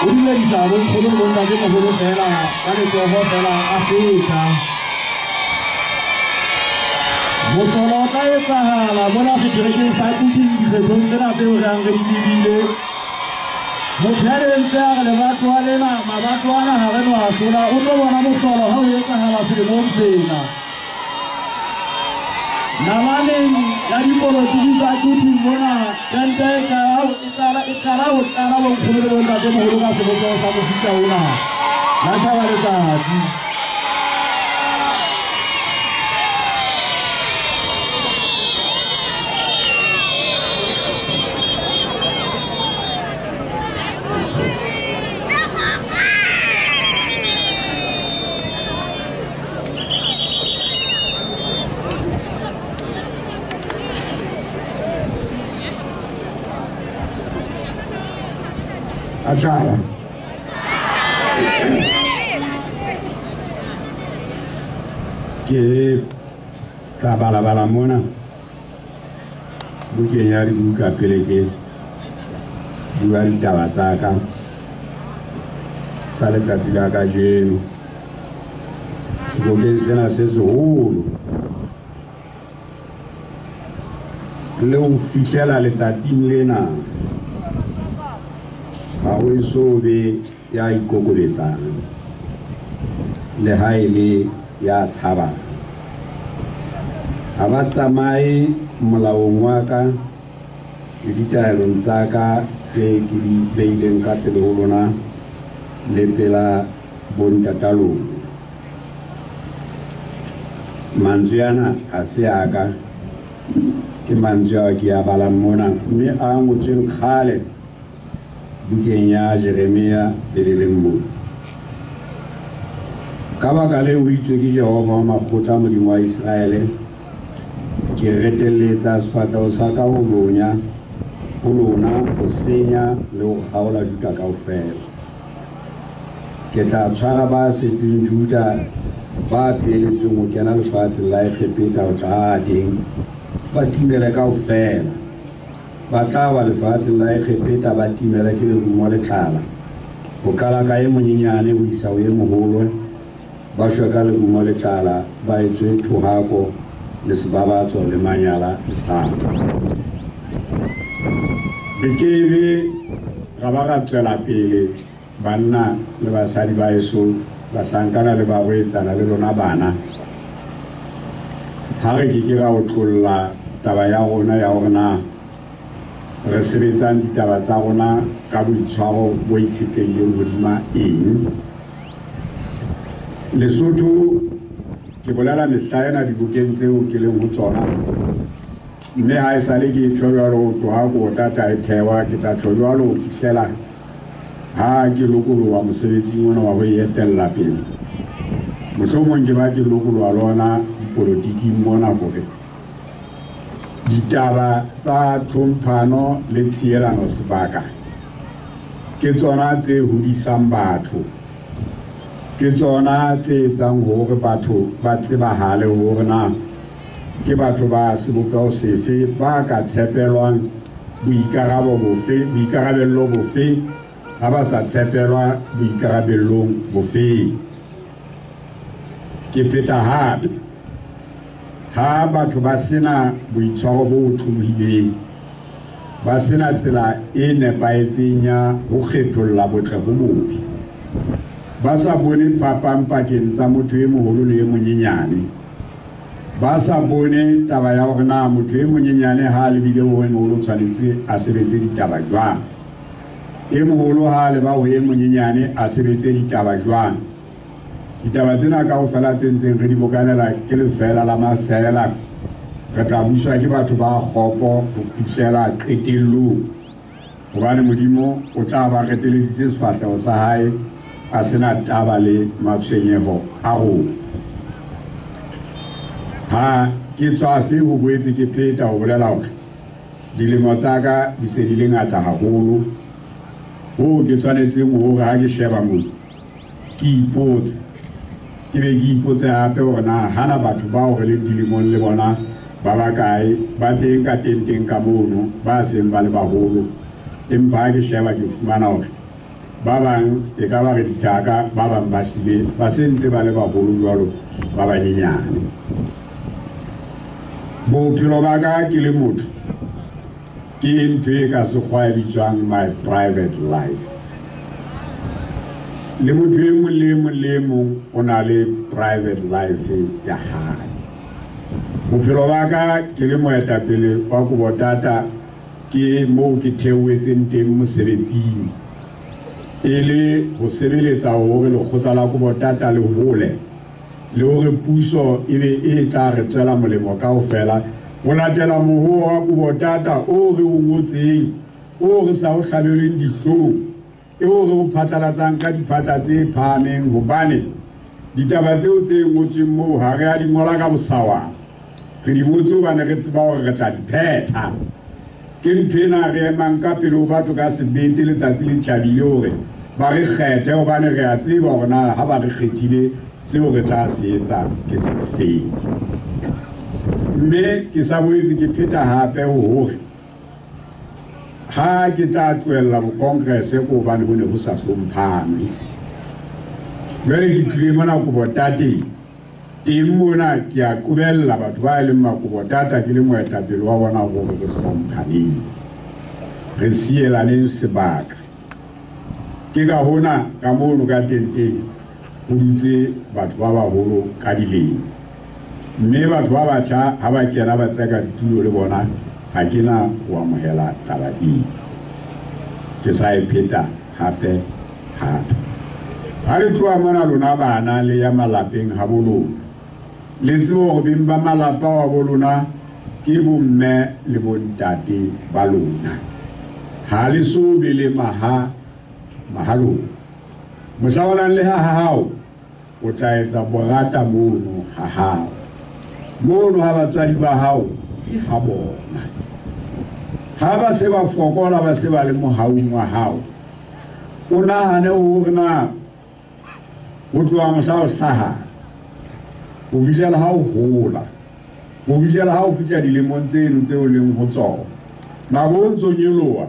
O dumedisa bonkgono le bontatemoholo fela ka letsoho fela a feta. Mohlolo o tla etsahala mona seterekeng sa Quthing dikgethong tsena tseo re yang re di lebile. Motho ya leng ntse a re lebatowa lena mabatowa ana ha re no a hlola o tlo bona mohlolo ha o etsahala selemong sena. Nalaneng ya dipolotiki tsa Quthing mona tente e qala ho tlala bonkgono le bontatemoholo ka sebopeho sa mofuta ona. La tjhaba letsatsi. Atjhaba. Ke tla balabala mona bukeng ya dibuka pele ke bua ditaba tsa ka tsa letsatsi la kajeno. Sebokeng sena se seholo le ho fihlela letsatsing lena ha ho eso be ya ikokobetsang le ha e le ya tshabang. Ha ba tsamaye molaong wa ka le ditaelong tsa ka tse ke di beileng ka pele ho lona le pela bontata lona. Mantswe ana ha se a ka, ke mantswe ao ke a balang mona mme a ngotsweng kgale bukeng ya Jeremia Bibeleng mona. Ka baka leo ho itswe ke Jehova wa makgotla Modimo wa Iseraele, ke retelletsa sefahleho sa ka ho lonya ho lona ho senya le ho kgaola Juda kaofela. Ke tla tshwara ba setseng Juda ba pheletseng ho kena lefatsheng la Egepeta ho tla teng, ba timele kaofela. Ba tla wa lefatsheng la Egepeta ba timele ke lerumo le tlala. Ho qala ka e monyenyane ho isa ho e moholo, ba shwe ka lerumo le tlala, ba etswe thohako le sebabatso le manyala le tlala. Re kebe ra ba ra tswela pele banna le basadi ba eso, bahlankana le barwetsana le lona bana. Ha re ke ke ra otlolla taba ya rona ya hore na re sebetsang ditaba tsa rona ka boitshwaro bo itshetlehileng hodima eng. Lesotho ke bolela mehla ena dibokeng tseo ke leng ho tsona, mme ha esale ke tjho jwalo ho tloha ko tata e thewa, ke tla tjho jwalo ho fihlela ha ke lokoloha mosebetsing ona wa ho etella pele. Mohlomong ke ba ke lokoloha le ona dipolotiking mona hore ditaba tsa tlhomphano le tshielano sebaka ke tsona tse hodisang batho, ke tsona tse etsang hore batho ba tsebahale hore na ke batho ba sebopeho sefe ba ka tshepelwang boikarabelo bofe ha ba sa tshepelwa boikarabellong bofe. Ke pheta hape, ha batho ba sena boitshwaro bo otlolohileng, ba sena tsela e nepahetseng ya ho kgetholla botle bo bobe, ba sa bone phapang pakeng tsa motho e moholo le e monyenyane, ba sa bone taba ya hore na motho e monyenyane ha a lebile ho e moholo tshwanetse a sebetse ditaba jwang, e moholo ha a leba ho e monyenyane a sebetse ditaba jwang. Ditaba tsena kaofela tse ntseng re di bokanela ke lefeela la mafeela. Re tla buswa ke batho ba kgopo ho fihlela qetellong, hobane Modimo o tla ba reteleditse sefahleho sa hae a sena taba le matshwenyeho a rona. Ha ke tswafe ho boetse ke pheta ho bolela hore dilemo tsa ka di se di le ngata haholo hoo ke tshwanetseng hore ha ke sheba moo ke ipotse, ke be ke ipotse hape hore na hana batho bao re leng dilemong le bona ba bakae ba teng ka tenteng ka mono ba seng ba le baholo. Empa ha ke sheba ke fumana hore Ba bang e ka ba re dithaka, ba bang ba hlile ba se ntse ba le baholo jwalo, ba banyenyane. Bophelo ba ka ke le motho ke ntho e ka sekgwa e bitswang my private life. Le motho e mong le mong le mong o na le private life ya hae. Bophelo ba ka ke le moetapele wa Kobotata ke moo ke theohetseng teng mosebetsing, e le ho sebeletsa hore lekgotla la Kobotata le hole, le hore puso e be e tla re tswela molemo kaofela ho latela mohoo wa Kobotata o re o ngotseng, o re sa o hlabelweng dihlong, eo re o phatlalatsang ka diphatla tse phahameng, hobane ditaba tseo tse ngotsweng moo ha re a di ngola ka bosawana, re di ngotse hobane re tseba hore re tla di phetha. Ke ntho ena re emang ka pele ho batho ka sebete letsatsi le tjhabile hore ba re kgethe, hobane re a tseba hore na ha ba re kgethile seo re tla se etsa ke sefeng. Mme ke sa boetse ke pheta hape hore ha ke tla tlohella bokongrese ke hobane ho ne ho sa hlomphane. Jwale ke tlile mona Kobotateng, teng mona ke a qobella batho ba e leng Makobotata ke le moetapele wa bona hore re hlomphaneng, re sielaneng sebaka. Ke ka hona ka mono ka tenteng ho dutse batho ba baholo ka dilemo, mme batho ba batjha ha ba kena ba tseka ditulo le bona, ha ke na ho amohela taba eo. Ke sa e pheta hape hape. Ha le tloha mona lona bana le ya malapeng ha bo lona, le tsebe hore beng ba malapa wa bo lona ke bomme le bontate ba lona. Ha le so be le mahalong. Mohla o nang le ha hao, o tla etsa borata mono ha hao. Mono ha batswadi ba hao ke ha bona. Ha ba se ba fokola, ba se ba le mohaung wa hao, o nahane hore na ho tloha mohla o hlaha ho fihlela ha o hola, ho fihlela ha o fihla dilemong tseno tseo leng ho tsona, nako o ntso nyoloha,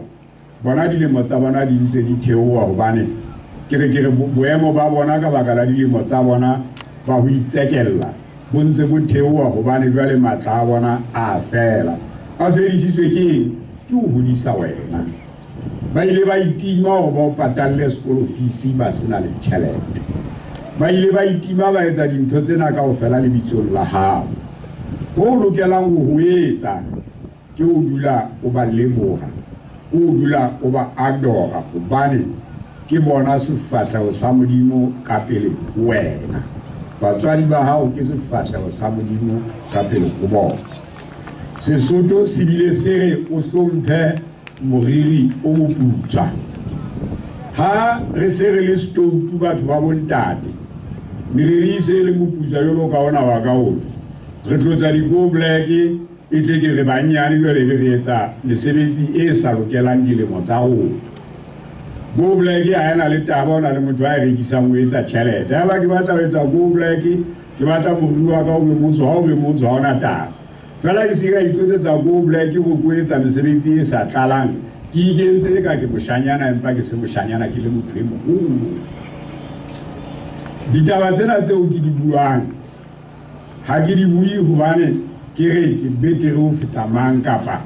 bona dilemo tsa bona di ntse di theoha, hobane ke re boemo ba bona ka baka la dilemo tsa bona ba ho itsekella bo ntse bo theoha, hobane jwale matla a bona a fela. A fedisitswe ke eng? Ke ho hodisa wena. Ba ile ba itima hore ba o patalle sekolo fees ba sena le tjhelete. Ba ile ba itima ba etsa dintho tsena kaofela lebitsong la hao. Ho lokelang ho etsa ke ho dula o ba leboha, o dula o ba adora, hobane ke bona sefahleho sa Modimo ka pele ho wena. Batswadi ba hao ke sefahleho sa Modimo ka pele ho bona. Sesotho se bile se re o hlomphe moriri o moputswa. Ha re se re le setoutu batho ba bontate, meriri e se le moputswa jwalo ka ona wa ka ona, re tlotsa di-go black, e tle ke re bannyane jwale be re etsa mesebetsi e sa lokelang dilemo tsa rona. Go black ha ena le taba, o na le motho a e rekisang o etsa tjhelete. Haeba ke batla ho etsa go black, ke batla moriri wa ka o be motsho, ha o be motsho ha ona taba. Fela ke se ka itlotsetsa go black ho ko etsa mesebetsi e sa tlalang, ke ikentse e ka ke moshanyana, empa ke se moshanyana, ke le motho e moholo. Ditaba tsena tseo ke di buang ha ke di bue hobane ke re ke betere ho feta mang, kapa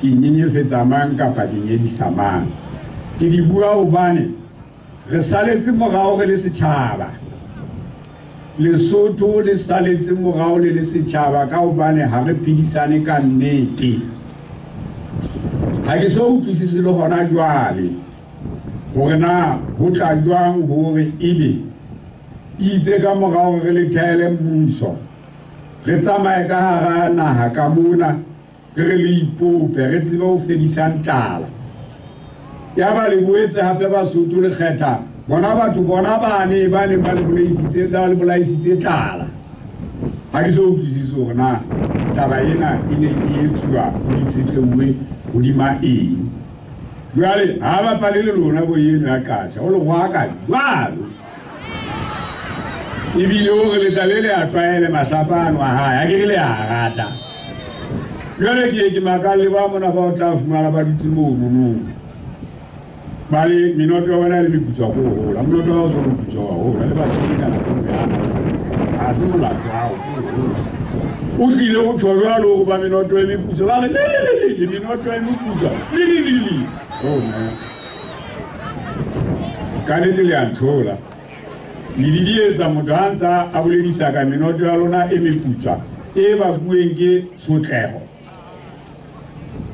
ke nyenyefetsa mang, kapa ke nyedisa mang. Ke di bua hobane re saletse morao re le setjhaba. Lesotho le saletse morao le le setjhaba ka hobane ha re phedisane ka nnete. Ha ke so utlwisise le hona jwale hore na ho tla jwang hore ebe itse ka morao re le thehele mmuso, re tsamaye ka hara naha ka mona, re le ipope, re tsebe ho fedisang tlala. Yaba le boetse hape Basotho le kgetha bona batho bona bane ba neng ba le bolaisitse tlala. Ha ke so utlwisise hore na taba ena e ne e etsuwa ho itshetleuwe hodima eng. Jwale ha bapale le lona bo eno ya qasha, o le hwaka jwalo. Ebile o re le tla be le a tlwaele mahlapa ano a hae, ha ke re le a rata. Jwale ke ye ke makalle ba mona ba o tla fumana ba dutse mono moo. Ba le menoto ya bona le meputswa ko hola, menoto ya o moputswa wa hola le ba ka nako ya ha se molato wa o tlile o tjho jwalo ho ba menoto e meputswa ba re le le le menoto e meputswa le le le le oh man ka nnete le a nthola le di dietsa motho ha ntsa a boledisa ka menoto ya lona e meputswa e ba bueng ke tshotleho.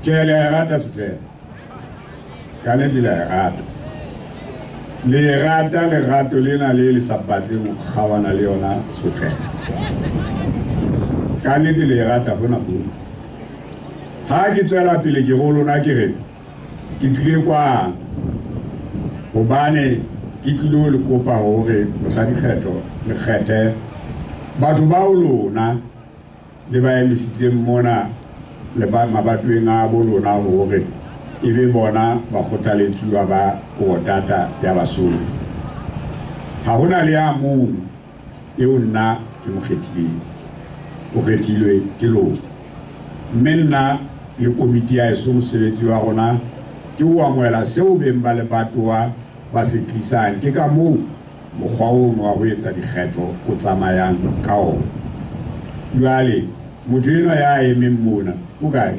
Tjhe, le a rata tshotleho. Ka nnete le a rata. Le rata lerato lena le le sa batleng ho kgaohana le yona tshotleho. Ka nnete le rata hona hona. Ha ke tswela pele ke ho lona ke re ke tlile kwano hobane ke tlilo le kopa hore mohla dikgetho le kgethe batho bao lona le ba emisitseng mona le ba mabatoweng a bo lona hore e be bona ba kgothaletsuwa ba Kobo-Tata ya Basotho. Ha hona le a mong eo nna ke mo kgethileng, o kgethilwe ke lona. Mme nna le komiti ya heso mosebetsi wa rona ke ho amohela seo beng ba lebatowa ba se tlisang. Ke ka moo mokgwa ono wa ho etsa dikgetho o tsamayang ka ona. Jwale motho enwa ya emeng mona o kae?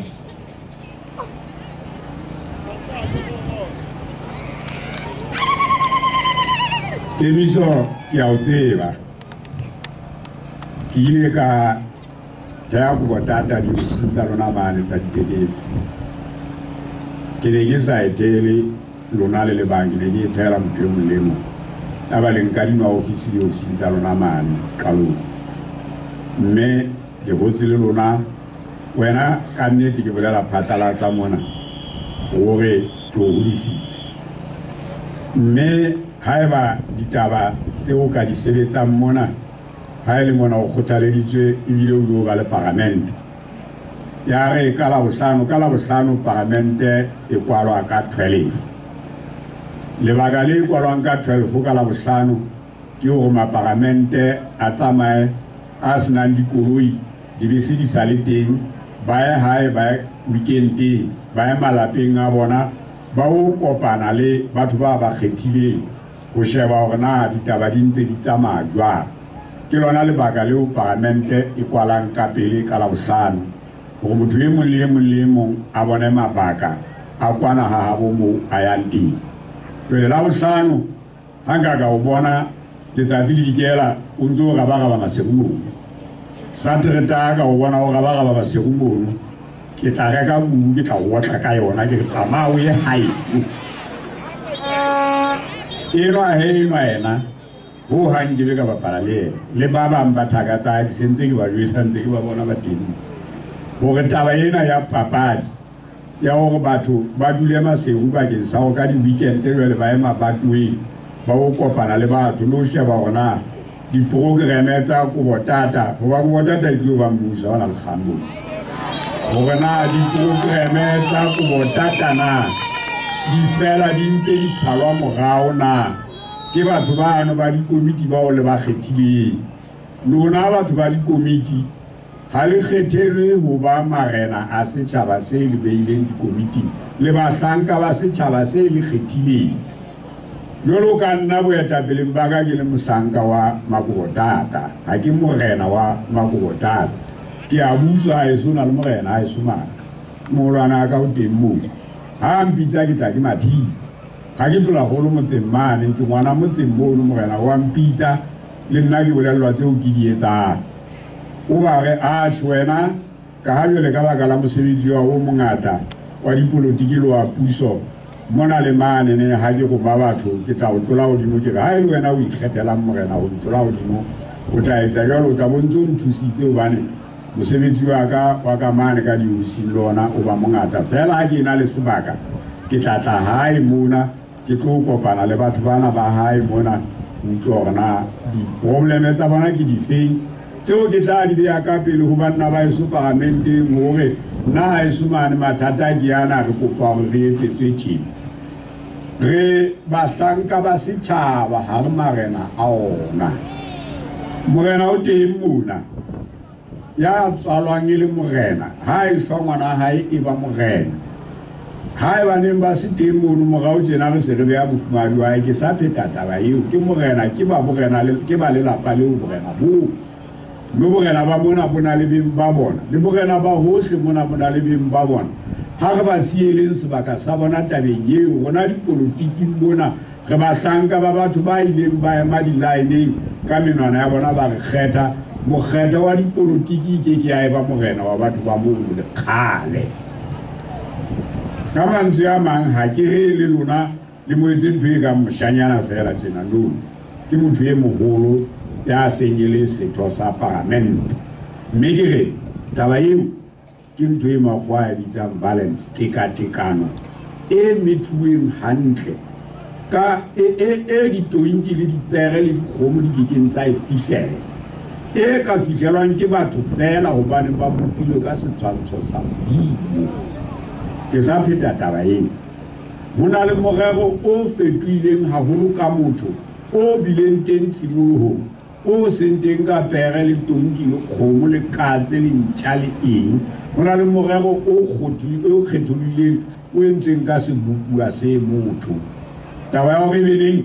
Kemiso ke a o tseba. Ke ile ka theha Kobo-Tata diofising tsa lona mane tsa ditekesi. Ke ne ke sa etele lona le le bang, ke ne ke e thehela motho e mong le mong. Ya ba le nkadima ofisi diofising tsa lona mane qalong. Mme ke hotse le lona, wena ka nnete ke bolela phatlalatsa mona hore ke o hodisitse. Mme haeba ditaba tseo ka di sebetsang mona, ha e le mona o kgothaleditswe ebile o lo ba le paramente. Ya re ka Labohlano paramente e kwalwa ka 12. Lebaka le kwalwang ka 12 ka Labohlano ke hore maparamente a tsamaye a senang dikoloi, dibese di sa le teng, ba ye hae, ba ye weekendeng, ba ye malapeng a bona, ba o kopana le batho ba ba kgethileng ho sheba hore na ditaba di ntse di tsamaya jwang. Ke lona lebaka leo paramente e kwalang ka pele ka Labohlano hore motho e mong le e mong le e mong a bone mabaka a kwana ha habo moo a yang teng. Jwale Labohlano ha nka ka o bona letsatsi le dikela o ntso o rabaraba Maseru mono, Sateretaha ka o bona o rabaraba Maseru mono, ke tla reka kubu, ke tla otla ka yona, ke re tsamaya o ye hae. Enwa he enwa yena ho hang ke be ka bapala le yena le ba bang ba thaka tsa ke sentse ke ba jwetsa ntse ke ba bona ba teng hore taba ena ya papadi ya hore batho ba dule Maseru bakeng sa ho ka di-weekend jwale ba ye mabatoweng ba o kopana le batho le ho sheba hore na diprogramme tsa Kobo-Tata, hoba Kobo-Tata e tlilo ba mmuso ha ona lekgang moo, hore na diprogramme tsa Kobo-Tata na di fela di ntse di salwa morao na ke batho bano ba dikomiti bao le ba kgethileng. Lona batho ba dikomiti ha le kgethelwe ho ba marena a setjhaba se le beileng dikomiting, le bahlanka ba setjhaba se le kgethileng. Jwalo ka nna boetapeleng ba ka ke le mohlanka wa Makobo-Tata, ha ke morena wa Makobo-Tata. Ke a buswa haeso na le morena haeso mane, moholwana wa ka o teng moo. Ha mpitsa ke tla ke mathile. Ha ke tlola holo motseng mane, ke ngwana motseng mono, morena wa mpitsa le nna ke bolellwa tseo ke di etsang. O ba re atjhe wena ka ha jwale ka baka la mosebetsi wa o mongata wa dipolotiki le wa puso mona le mane ne ha ke roma batho ke tla o tlola hodimo, ke re ha e le wena o ikgethelang morena ho ntlola hodimo o tla etsa jwalo, o tla bo ntso nthusitse hobane mosebetsi wa ka mane ka diofising le ona o ba mongata. Feela ha ke ena le sebaka ke tla tla hae mona ke tlo kopana le batho bana ba hae mona ho utlwa hore na di-probleme tsa bona ke difeng tseo ke tla di beha ka pele ho banna ba heso paramenteng hore nna haeso mane mathata ke ana, re kopa hore re etsetswe tjena. Re bahlanka ba setjhaba, ha re marena a ona. Morena o teng mona ya tswalwang e le morena, ha e shwa ngwana hae e ba morena. Ha Ha eba neng ba se teng mono morao tjena re se re beha mofumahadi wa hae, ke sa pheta taba eo. Ke morena, ke ba borena le, ke ba lelapa leo borena boo. Mme borena ba mona bo na le beng ba bona, le borena ba hohle mona bo na le beng ba bona. Ha re ba sieleng sebaka sa bona tabeng eo, rona dipolotiking mona re bahlanka ba batho ba ileng ba ema di-line-eng ka menwana ya bona ba re kgetha. Mokgetho wa dipolotiki ke ke ya eba morena wa batho ba mono le kgale. Ka mantswe a mang, ha ke re le lona le mo etse ntho e kang moshanyana feela tjena, no. Ke motho e moholo ya seng e le setho sa paramente. Mme ke re taba eo ke ntho e makgowa a bitsang balance, tekatekano e methuweng hantle ka e ditonki le dipere le dikgomo di kekeng tsa e fihlela, e ka fihlelwang ke batho feela hobane ba bopilwe ka setshwantsho sa Modimo. Ke sa pheta taba ena. Ho na le morero o fetohileng haholo ka motho, o bileng teng tshimolohong, o seng teng ka pere le tonki le kgomo le katse le ntja le eng. Ho na le morero o kgetholohileng o entsweng ka sebopuwa se motho. Taba ya hore ebe neng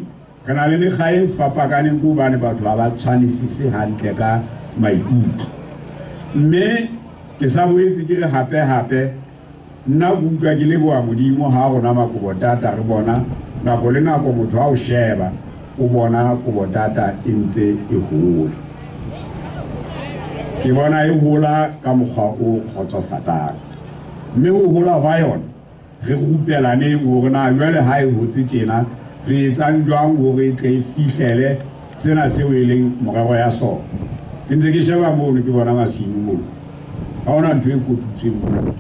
re na le mekga e fapakaneng ke hobane batho ha ba tshwanisise hantle ka maikutlo. Mme ke sa boetse ke re hape-hape, nna ke utlwa ke leboha Modimo ha rona Makobotata re bona nako le nako motho ha o sheba o bona Kobotata e ntse e hola. Ke bona e hola ka mokgwa o kgotsofatsang. Mme ho hola hwa yona re rupelaneng hore na jwale ha e hotse tjena re etsang jwang hore e tle e fihlele sena seo e leng morero ya sona. Ke ntse ke sheba mono ke bona masimo mono, ha hona ntho e kotutsweng mono.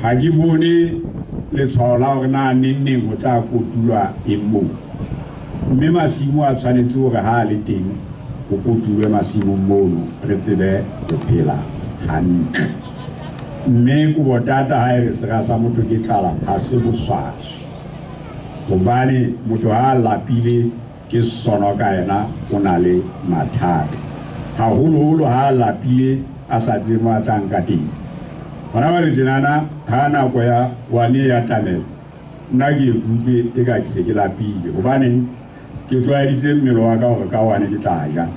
Ha ke bone letshwao la hore na neng neng ho tla kotulwa eng moo. Mme masimo a tshwanetse hore ha a le teng ho kotulwe masimong mono, re tsebe ho phela hantle. Mme Kobotata ha e re sera sa motho ke tlala, ha se boswaswi. Hobane motho ha a lapile ke sono ka yena, o na le mathata. Haholoholo ha a lapile a sa tsebe mo a tlang ka teng. Hona jwale tjenana ha nako ya wane ya tamela, nna ke ikutlwe eka ke se ke lapile. Hobaneng ke tlwaeditse mmele wa ka hore ka wane ke tla ja.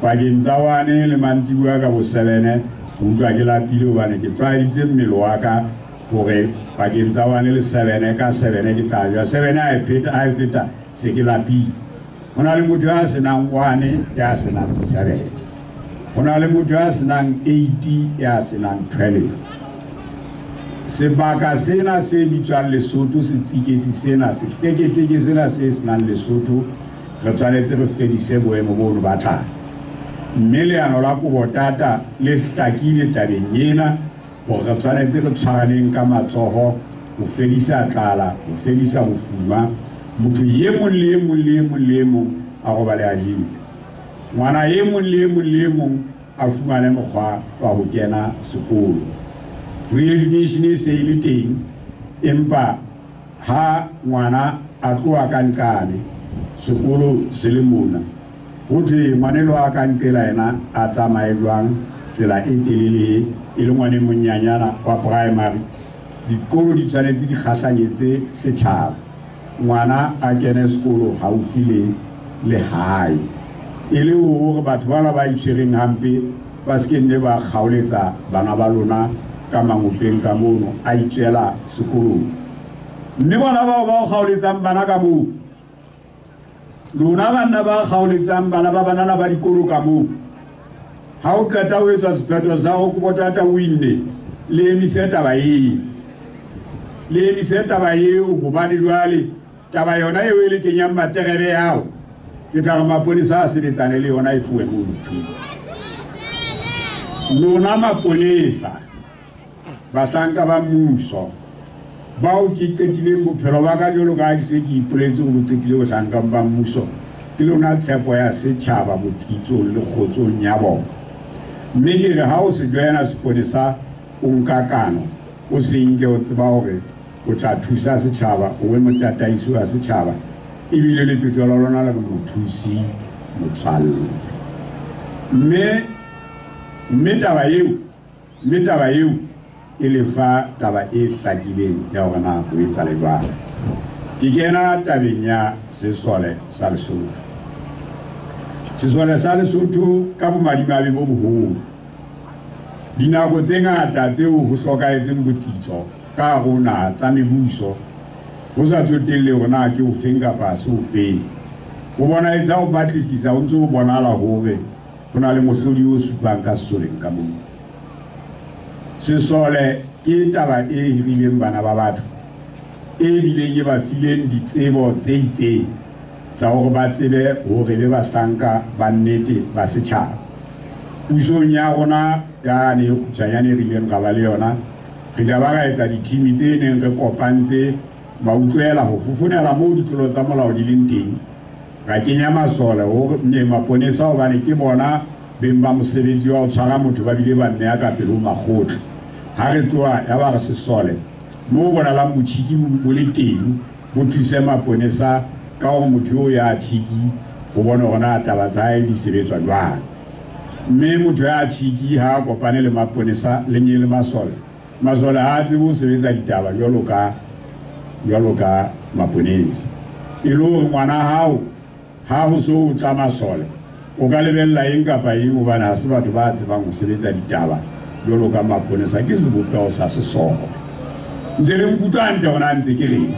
Pakeng tsa wane le mantsibuya ka bo 7 ke utlwa ke lapile hobane ke tlwaeditse mmele wa ka hore pakeng tsa wane le 7 ka 7 ke tla ja. 7 ha e feta, ha e feta se ke lapile. Ho na le motho ya senang 1 ya senang 7. Ho na le motho ya senang 8 ya senang 12. Sebaka sena se bitswang Lesotho, setsiketsi sena, sehlekehleke sena se senang Lesotho, re tshwanetse re fedise boemo bono ba tlala. Mme leano la Kobotata le hlakile tabeng ena hore re tshwanetse re tshwaraneng ka matsoho ho fedisa tlala, ho fedisa bofuma. Motho e mong le e mong le e mong le e mong a robale a jele. Ngwana e mong le e mong le e mong a fumane mokgwa wa ho kena sekolo. Free education e se e le teng, empa ha ngwana a tloha ka nqane sekolo se le mona, ho thwe ngwanelo a ka nqela yena a tsamaye jwang tsela e telele e le ngwane monyanyana wa primary. Dikolo di tshwanetse di kgahlanyetse setjhaba. Ngwana a kene sekolo haufi le lehae, e le hore batho bana ba itshwereng hampe ba se ke nne ba kgaoletsa bana ba lona ka mangopeng ka mono a itswela sekolong. Mme bona bao ba kgaoletsang bana ka moo, lona banna ba kgaoletsang bana ba banana ba dikolo ka moo, ha o qeta ho etsa sephetho sa ho Kobotata o winne, le emise taba eo. Le emise taba eo hobane jwale taba yona eo e le kenyang materebe ao, ke tla re maponesa a sebetsane le yona e tlohe moo nthong. Lona maponesa, bahlanka ba mmuso, bao ke qetileng bophelo ba ka jwalo ka ha ke se ke ipoletse hore bo qetile bohlankang ba mmuso, ke lona tshepo ya setjhaba botsitsong le kgotsong ya bona. Mme ke re ha o se joina seponesa o nka kano, o se nke o tseba hore o tla thusa setjhaba, o be motataisi wa setjhaba, ebile lepetjo la lona le mothusi motswalle. Mme taba eo, mme taba eo e lefa taba e hlakileng ya hore na ho etsahala jwang. Ke kena tabeng ya sesole sa Lesotho. Sesole sa Lesotho ka bomadimabe bo boholo, dinako tse ngata tseo ho hlokahetseng botsitso ka hare ho naha tsa mebuso, ho sa tsotelle hore na ke ofeng kapa se ofeng, ho bonahetse ha o batlisisa ho ntse ho bonahala hore ho na le mohlodi o supang ka sesoleng ka moo. Sesole ke taba e hirileng bana ba batho, e bileng e ba fileng ditsebo tse itseng tsa hore ba tsebe hore be bahlanka ba nnete ba setjhaba. Pusong ya rona yane e kgutshwanyane re ileng ra ba le yona, re ile ba ra etsa dithimi tse neng re kopantse ba utlwela ho fofonela moo ditlolo tsa molao di leng teng, ra kenya masole hore maponesa hobane ke bona beng ba mosebetsi wa ho tshwara motho ba bile ba mmeya ka pele ho makgotla. Ha re tloha ya ba re sesole moo bonalang botjhiki bo le teng, bo thuse maponesa ka hore motho eo ya tjhiki ho bone hore na taba tsa hae di sebetswa jwang. Mme motho ya tjhiki ha a kopane le maponesa le nye le masole, masole ha a tsebe ho sebetsa ditaba jwalo ka maponesa. E le hore ngwana hao ha ho so o tla masole, o ka lebella eng kapa eng hobane ha se batho ba tsebang ho sebetsa ditaba jwalo ka maponesa, ke sebopeho sa sesole. Ntse le nkutlwa hantle hore na ntse ke reng?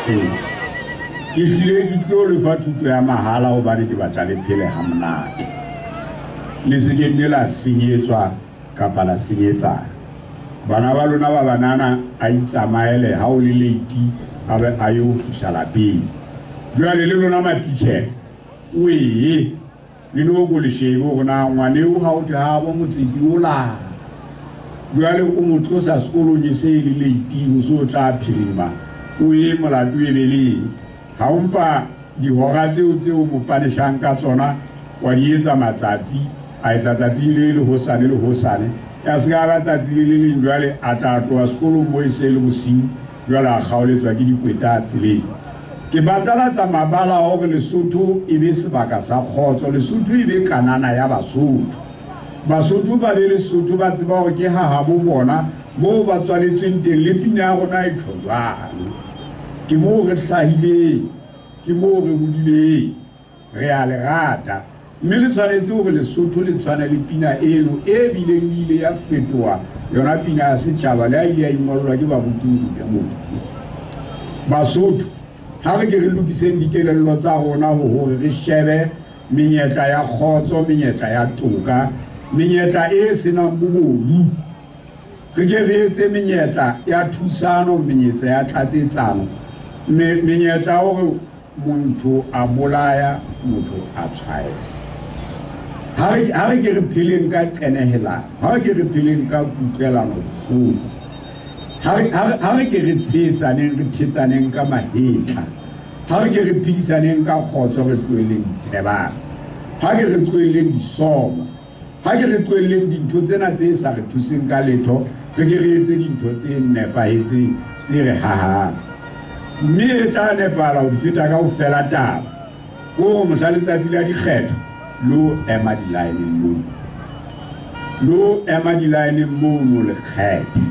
Ee, ke hlile ke tlo lefa thuto ya mahala hobane ke batla le phele ha monate, le se ke nne la senyetswa kapa la senyetsana. Bana ba lona ba banana a itsamaele ha o le late a be a yo fihla lapeng. Jwale le lona matitjhere, o ye le no go le shebe hore na ngwaneo ha o thwe ha bo motseki o la, jwale o mo tlosa sekolong e se e le late, o so tla phirima, o ye molato e be leng. Ha o mpa dihora tseo tseo mo paneshang ka tsona wa di etsa matsatsi, a etsa tsatsing le le hosane le hosane, ya se ka ba tsatsi le le leng jwale a tla tloha sekolong mo e se le bosiu, jwale a kgaoletswa ke dikweta tseleng. Ke batalatsa mabala hore Lesotho e be sebaka sa kgotso, Lesotho e be kanana ya Basotho. Basotho ba be Lesotho ba tseba hore ke ha habo bona moo ba tswaletsweng teng, le pina ya rona e tjho jwalo. Ke moo re hlahileng, ke moo re hodileng, re a le rata. Mme le tshwanetse hore Lesotho le tshwane le pina eno e bileng e ile ya fetoha yona pina ya setjhaba, le ha ile ya ingollwa ke barutuhi ka moo. Basotho, ha re ke re lokiseng dikelello tsa rona ho hore re shebe menyetla ya kgotso, menyetla ya toka, menyetla e senang bobodu. Re ke re etse menyetla ya thusano, menyetla ya tlatsetsano, menyetla hore motho a bolaya, motho a tshwaela. Ha re ke re pheleng ka qenehelano, ha re ke re pheleng ka kutlwelano bohloko, ha re ke re tshetsaneng, re thetsaneng ka mahetla, ha re ke re phedisaneng ka kgotso, re tlohelleng ditshebana, ha ke re tlohelleng disomo, ha ke re tlohelleng dintho tsena tse sa re thuseng ka letho, re ke re etse dintho tse nepahetseng tse re hahang. Mme e tla nepahala ho di feta kaofela taba ke hore mohla letsatsi la dikgetho lo ema dilaeneng moo, lo ema dilaeneng mono le kgethe,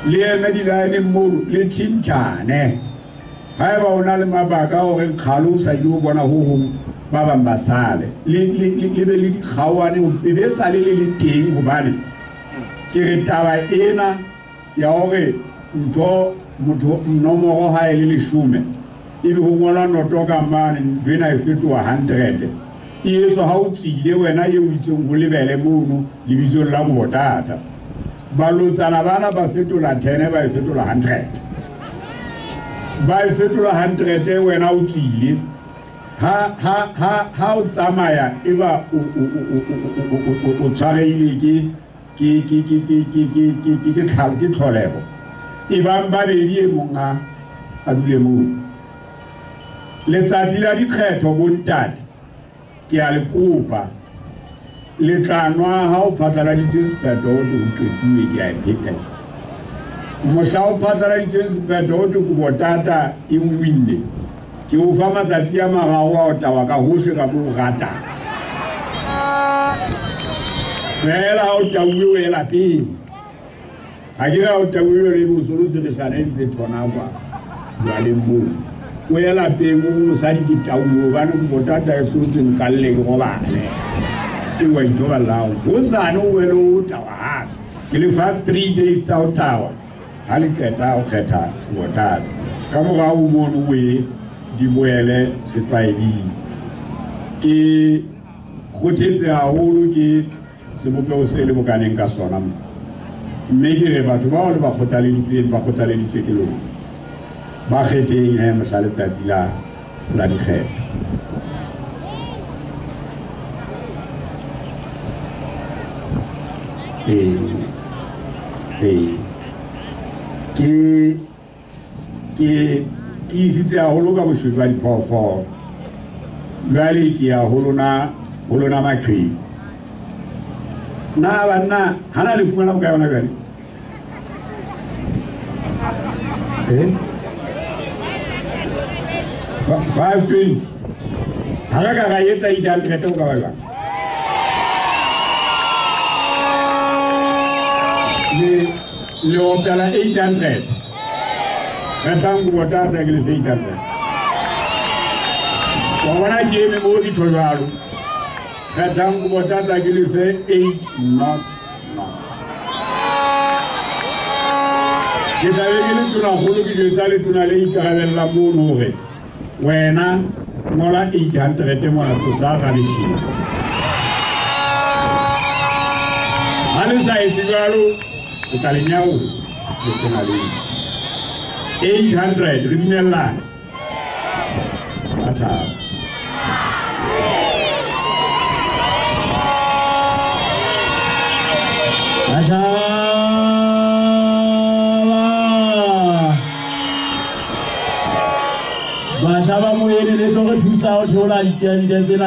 le eme dilaeneng mono le tjhentjhane. Haeba o na le mabaka a hore kgale o sa ile ho bona ho hong, ba bang ba sale, le be le dikgaohane, e be sale le le teng. Hobane ke re taba ena ya hore ntho motho nomoro ha e le 10, ebe ho ngolwa noto ka mane, ntho ena e fetoha 100, e etswa ha o tswile wena eo itseng ho lebele mono lebitsong la botata. Balotsana bana ba fetola 10, ba e fetola 100, ba e fetola 100, wena o tswile. Ha o tsamaya e ba o tshwarehile ke tlholeho, e bang babedi e mong a dule moo. Letsatsi la dikgetho bontate, ke a le kopa, le tla nwa ha o phatlaladitse sephetho ho thwe ho qetuwe, ke a e pheta. Mohla o phatlaladitseng sephetho ho thwe Kobotata e winne, ke o fa matsatsi a mararo a ho tawa ka hohle ka moo o ratang. Feela ha o tauwe o ye lapeng. Ha ke ra o tauwe le bosolo sereshana e ntse thona kwa jwaleng moo. O ye lapeng o mosadi ke tauwe hobane botata e hlotse nkalle ke robale. E wa ithoballang. Hosane o wele o tawa hape. Ke le fa 3 days tsa ho tawa. Ha le qeta ho kgetha bothata. Ka morao mono o ye di boele setlwaeding. Ke kgothetse haholo ke sebopeho se le bokaneng ka sona. Mme ke re batho bao le ba kgothaleditseng ba kgothaleditswe ke lona. Ba kgetheng he mohla letsatsi la dikgetho. Ke tiisitse haholo ka boshodu ba diphoofolo. Jwale ke ya ho lona maqheku. Na banna hana le fumana bokae hona jwale? 520. Ha re ka ra etsa 800 o ka ba jwang? Le opela 800. Kgethang botata ke le 800. Wa bona ke eme mo ke tjho jwalo. Kgethang botata ke le fe 800. Ke tla be ke le tonakgolo ke jwetsa letona le ikarabella mono hore wena ngola 800 mona tlosa Raleshilo. Ha le sa etse jwalo o tla le nyaosa letona leo. 800 re dumellane. Athabo. Batjha ba moedi le tlo re thusa ho theola ditente tsena.